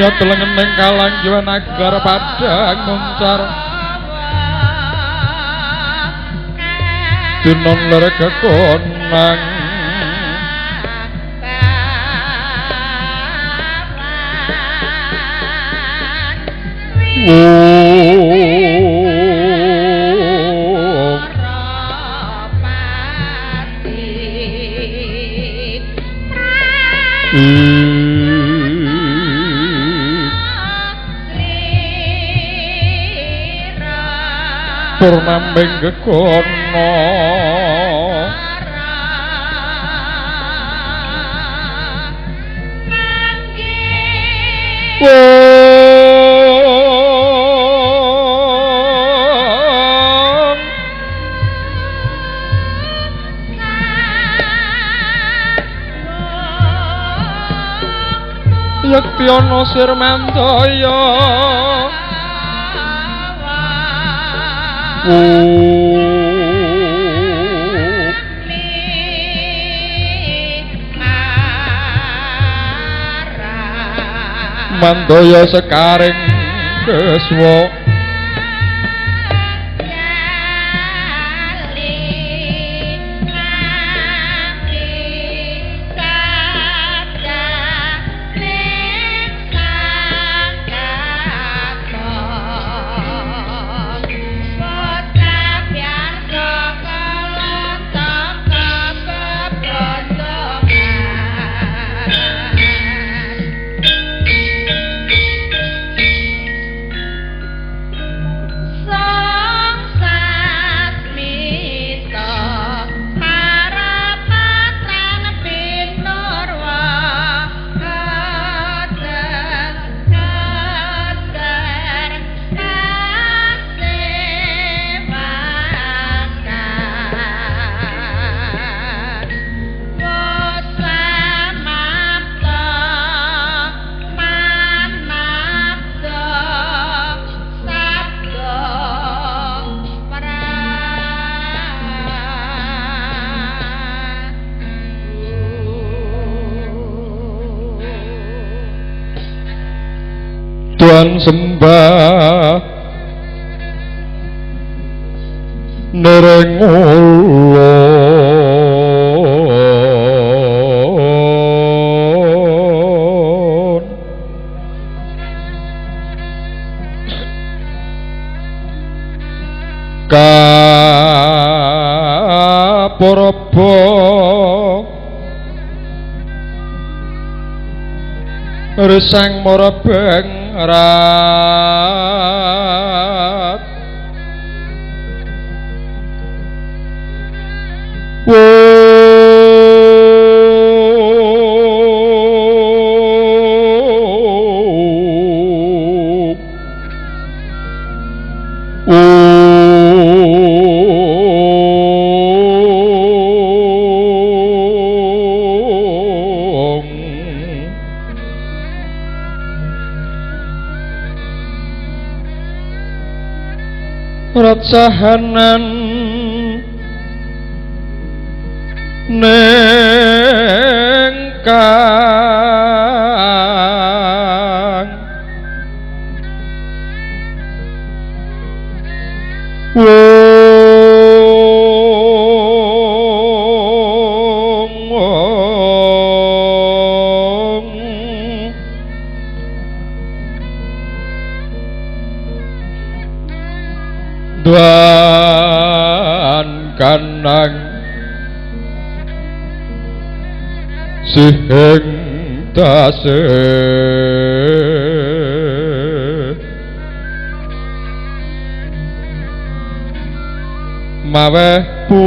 Ya telengen kalang jiwa nagar padang muncar dinon ler kekonang Purnaming gegono Yekti ana sir mandaya Mandaya sekaring keswa Tuhan sembah nereng ulun kaporbo resang marabeng rat Sahanan neng kang wong Duan kanang siheng dase Maweh bu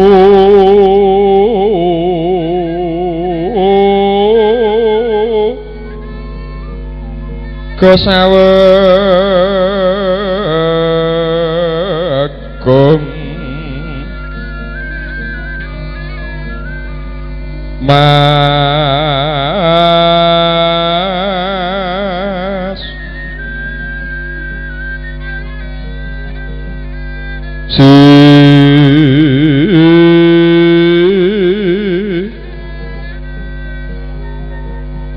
Kosawegung Mas Si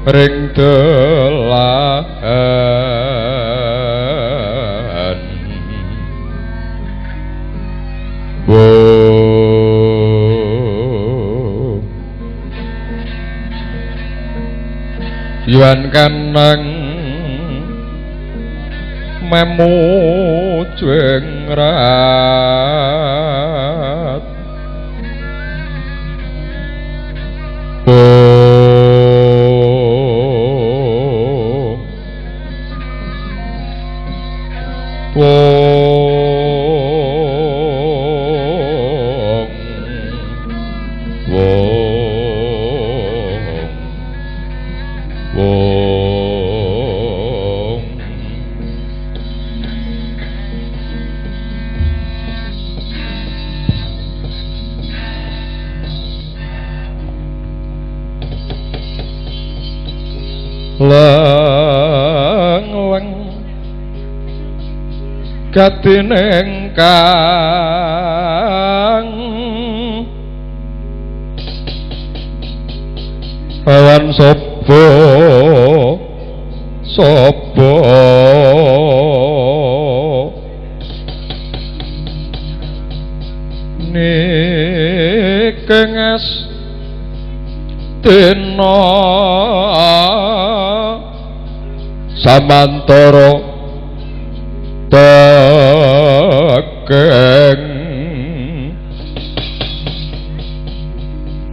ring delahan Yuan kanang memu jengrat Leng leng gatineng kang awan sapa sapa nikengas dena samantara tekeng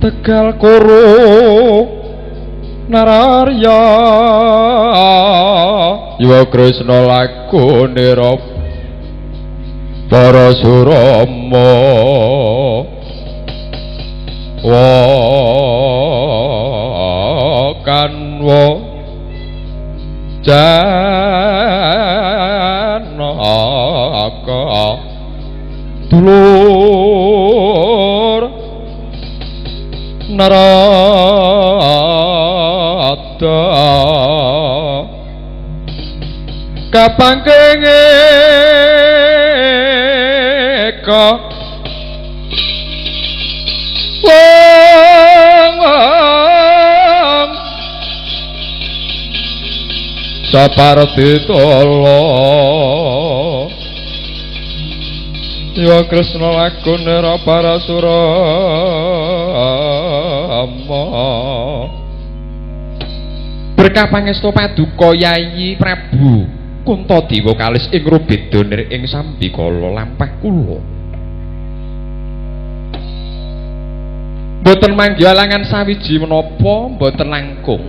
Tegal Koro Nararya Yuwa Kresna laku nira Parasurama wa kanwa janaka dulur Narada kapangking eka wong saparti tala Dewa Kresna laku nira Parasurama. Berkah pangestu paduka Yayi Prabu Kuntadewa kalis ing rubeda nir ing sambikala lampah kula. Mboten manggi alangan sawiji menapa mboten langkung.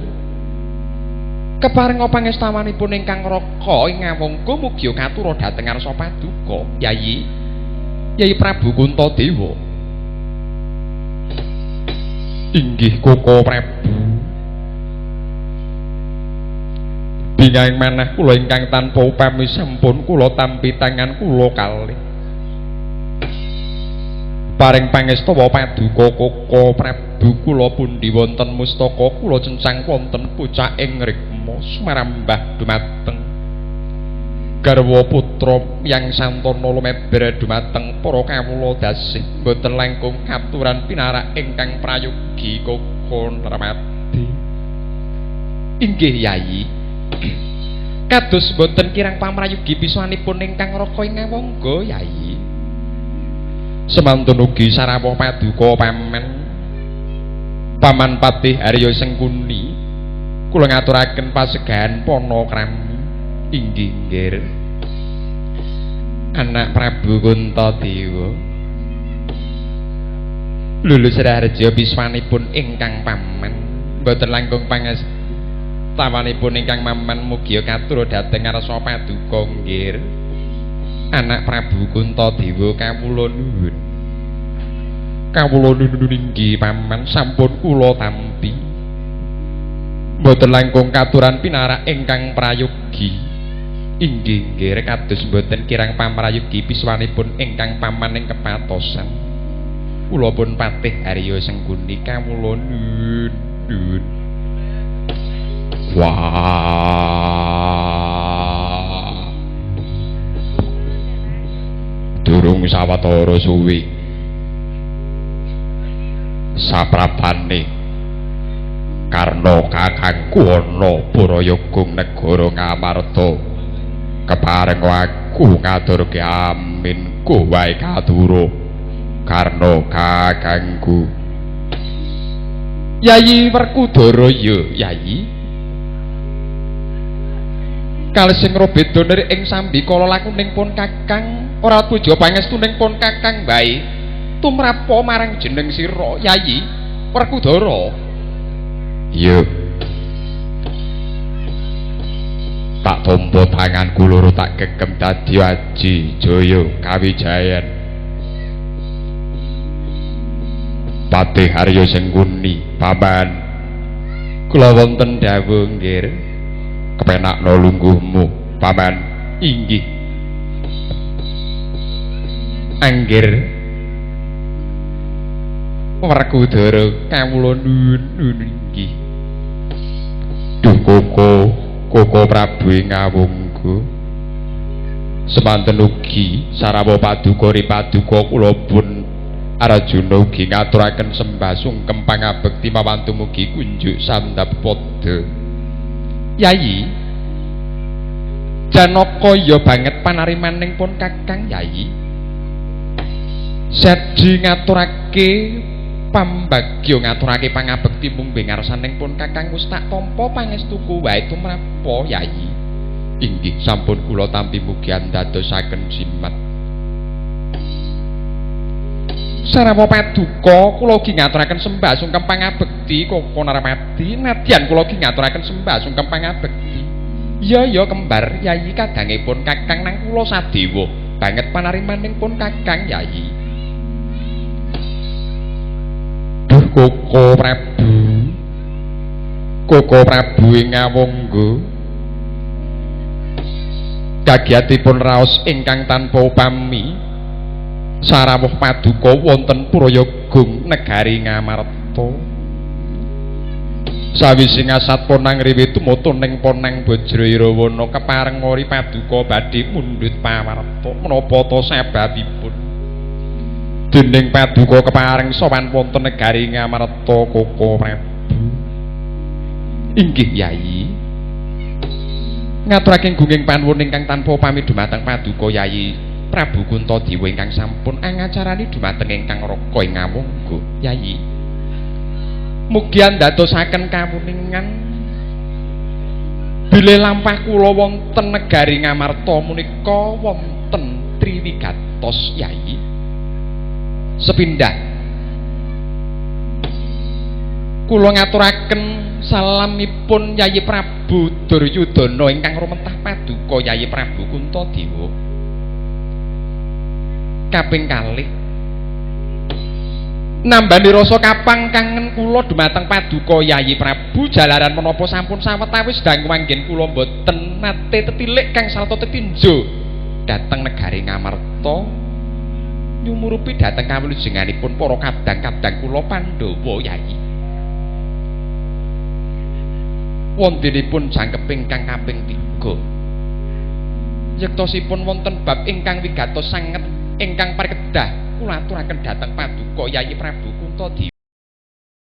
Keparenga pangestawanipun ingkang raka ing ngawangga mugi katura dhateng ngarsa paduka Yayi Yayi Prabu Kuntadewa. Inggih Koko Prabu. Bingahing manah kula ingkang tanpa upami sampun kula tampi tangan kula kalih. Paring pangestuwa paduka Koko Prabu kula pundi wonten mustaka kula cencang wonten pucaking rikma sumarambah dumateng garwa putra yang santana lumeber dumateng para kawula dasih boten langkung katuran pinarak ingkang prayogi Koko Narmadi. Inggih Yayi. Kados boten kirang pamrayogi pisanipun ingkang raka ing ngawangga Yayi. Semantun ugi sarawuh paduka paman Paman Patih Arya Sengkuni kula ngaturaken pasegahan panakrami. Inggih nggih. Anak Prabu Kuntadewa lulus raharja piswanipun ingkang paman mboten langkung pangestawanipun ingkang maman mugi katur dhateng ngarsa paduka nggih. Anak Prabu Kuntadewa kawula nuwun. Kawula nuwun inggih paman, sampun kula tampi. Mboten langkung katuran pinarak ingkang prayogi. Inggih nggih kados mboten kirang pamrayogi piswanipun ingkang paman ing kepatosan. Kula pun Patih Arya Sengkuni kawula nuwun. Wah. Durung sawetara suwi saprabane Karna kakangku ana Prayoga negara Ngamarta, kepareng aku ngaturke amin ku wae katura Karna kakangku. Yayi Werkudara ya Yayi, kalih sing robeda nir ing sambikala lakuning pun kakang, ora puja pangestuning pun kakang bae tumrapa marang jeneng sira Yayi Werkudara. Iya, tak tampa tanganku loro tak gegem dadi aji jaya kawijayan. Patih Arya Sengkuni paman, kula wonten dawuh nggih. Kepenakno lungguhmu paman. Inggih. Anggir Werkudara kawula nuwun inggih. Duh Koko, Koko Prabu ing Ngawungga. Semanten ugi sarawa paduka ri paduka kula pun Arjuna ugi ngaturaken sembah sungkem pangabekti mawan tumugi kunjuk sandhap pada. Yayi Janaka ya banget panarimaning pun kakang Yayi. Sedi ngaturake pambagya ngaturake pangabekti mung ngarsaning pun kakang wis tak tampa pangestuku wae tumrapa Yayi. Inggih sampun kula tampi mugi andadosaken jimat. Sarawa paduka kula ugi ngaturaken sembah sungkem pangabekti Koko Narmadi, nadyan kula ugi ngaturaken sembah sungkem pangabekti. Iya ya kembar Yayi, kadangipun kakang nang kula sadewa banget panarimaning pun kakang Yayi. Duh Koko Prabu, Koko Prabu ing Ngawangga, kagiatipun raos ingkang tanpa upami sarawuh paduka wonten Prayoga negari Ngamarta. Sawise ngasat ponang riwi tumata ning ponang Bajrairawana kepareng ori paduka badhe mundhut pawarta menapa ta sababipun dening paduka kepareng sowan wonten negari Ngamarta Koko Prabu. Inggih Yayi, ngaturaken gunging panuwun ingkang tanpa upami dumateng paduka Yayi Prabu Kuntadewa ingkang sampun angacarani dumateng ingkang raka ing Ngawangga. Yayi, mugi andadosaken kawuningan bilih lampah kula wonten negari Ngamarta menika wonten triwigatos Yayi. Sepindah kula ngaturaken salamipun Yayi Prabu Duryudana ingkang rumentah paduka Yayi Prabu Kuntadewa. Kaping kalih nambani rasa kapang kangen kula dumateng paduka Yayi Prabu jalaran menapa sampun sawetawis dangu anggen kula mboten nate tetilik kang sarta tetinjo dhateng negari Ngamarta nyumurupi dhateng kawilujenganipun para kadang-kadang kula Pandhawa Yayi. Wontenipun jangkep ingkang kaping 3 yektosipun wonten bab ingkang wigatos sanget ingkang parekedah kula aturaken dhateng paduka Yayi Prabu Kuntadewa.